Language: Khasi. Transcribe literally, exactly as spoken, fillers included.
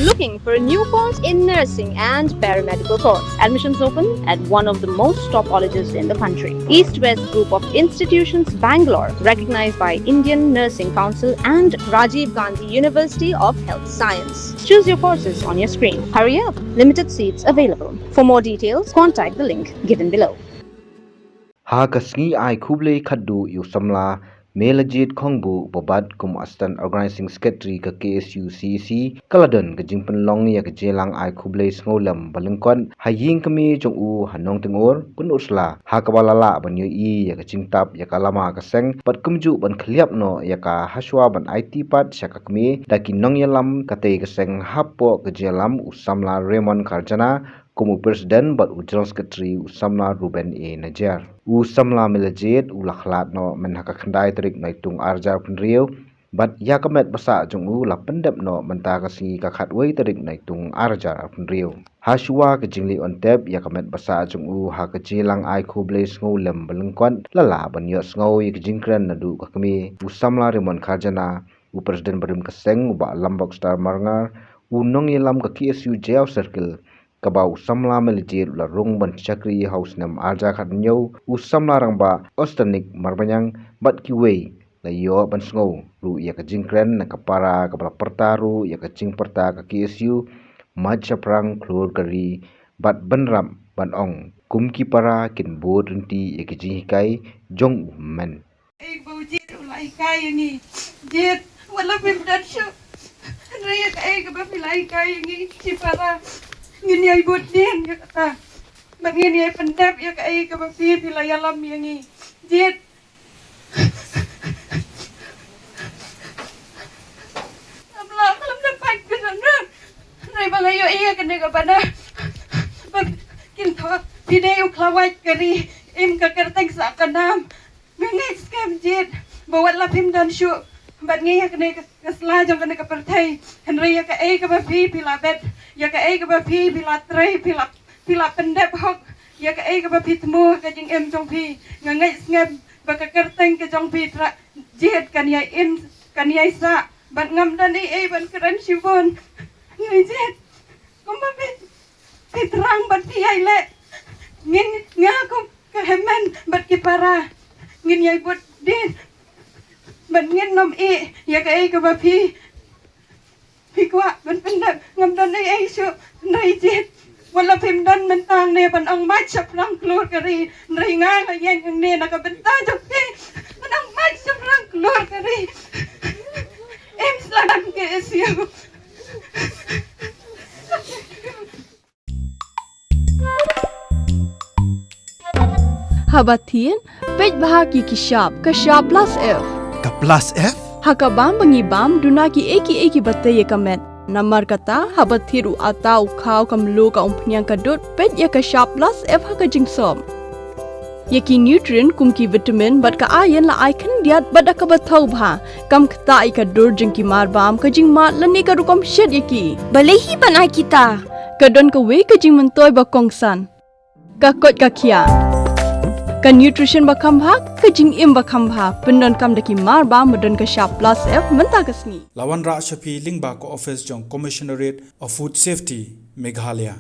Looking for a new course in nursing and paramedical course? Admissions open at one of the most top colleges in the country. East West Group of Institutions, Bangalore, recognized by Indian Nursing Council and Rajiv Gandhi University of Health Science. Choose your courses on your screen. Hurry up, limited seats available. For more details, contact the link given below. Ha ka sngi ai khublei khatduh ïa u samla Melajit Khongbuh ba bat kum Assistant Organizing Secretary ka K S U C E C, ka la don ka jingpynlong ïa ka jingïalang ai khublei sngewlem ba lyngkot ha ïing kmie jong u ha Nongtyngur, Pynursla, ha kaba la lah ban ïohi ïa ka jingtap ïa ka lama ka seng bad kumjuh ban khylliap noh ïa ka hashwa ban aiti pat sha ka kmie da ki nongïalam katei ka seng. Hapoh ka jingïalam u samla Raymond Kharjana kum u President bad u General Secretary u samla Ruben A Najiar. U samla Melajit u la khlad noh myn ha ka khyndai tarik Naitung arhajar arphew hynriew bad ïa ka met ba sah jong u la pyndep noh mynta ka sngi ka khatwei tarik Naitung arhajar arphew hynriew. Hashwa ka jingleit on tep ïa ka met ba sah jong u ha ka jingïalang ai khublei sngewlem ba lyngkot, la lah ban ïohsngew ïa ka jingkren naduh ka kmie, u samla Raymond Kharjana, u President barim ka seng u Bah Lambok Star Marngar, u nongïalam ka K S U Jaïaw Circle, kaba u samla Melajit u la rung ban shakri ha u snem arhajar khathynñiew, u samla rangbah Ostanik Marbaniang bad kiwei. La ïoh ban sngew ruh ïa ka jingkren na ka para kaba la pyrta ruh ïa ka jingpyrta ka K S U, Mait shaphrang khlur ka ri, bad bynrap ban ong kum ki para kin bud rynti ïa ka jinghikai jong u myn. Ei ba u Jied u la hikai ïa ngi. Jied, wat la phim don shuh, hynrei ïa kaei kaba phi la hikai ïa ngi shi para ngin ïai bud dien ïa kata. Bad ngin ïai pyndep ïa kaei kaba phi, phi la ïalam ïa ngi. Jied. Samla, samla, pait phi samla. Hynrei ba nga ïohi ïa kane ka bana ba kin thoh phi dei u khlawait ka ri, im ka kyrteng sah ka nam. Nga ngeit skhem Jied ba wat la phim don shuh bad ngi ha kane ka, ka sla jong kane ka pyrthei. Hynrei ïa kaei kaba phi, phi la bet, ïa kaei kaba phi, phi la trei, phi la, phi la pyndep hok ïa kaei kaba phi thmu ha ka jingim jong phi. Nga ngeit skhem ba ka kyrteng ka jong phi Trai Jied kan ïai im, kan ïai sah. Bad ngam don ei ei ban kren shibun. Nga Jied, kumba phi, phi thrang bad phi ïai leh, ngin, nga kum ka hynmen bad ki para ngin ïai bud dien bad ngin nym ïeh ïa kaei kaba phi, phi kwah ban pyndep. Ngam don ei ei shuh, hynrei Jied, wat la phim don mynta hangne ban ong Mait shaphrang khlur ka ri, hynrei nga, nga ïeng hangne na ka bynta jong phi ban ong Mait shaphrang khlur ka ri. Im slem K S U. Haba thied, peit bha ki, ki shap, ka shap plus F. Ka plus F? Ha ka bam ba ngi bam, duna kiei kiei kiba tei ïa ka met. Namar kata, haba thied u atta, u khaw, ka mluh, ka umphniang, ka dud, peit ïa ka shap plus F ha ka jingsop. Ïa ki nutrient kum ki vitamin bad ka iron la ai khyndiat bad da kaba thaw bha. Kam ktah ïa ka dur jong ki marbam, ka jingmad lane ka rukom shet ïa ki. Balei hi ban ai kita? Ka don kawei ka jingmyntoi ba kongsan. Ka koit ka khiah. Ka nutrition ba kham bha, ka jingim ba kham bha, pyndonkam da ki marbam ba don ka shap plus F mynta ka sngi. La wanrah sha phi lyngba ka office jong Commissionerate of Food Safety, Meghalaya.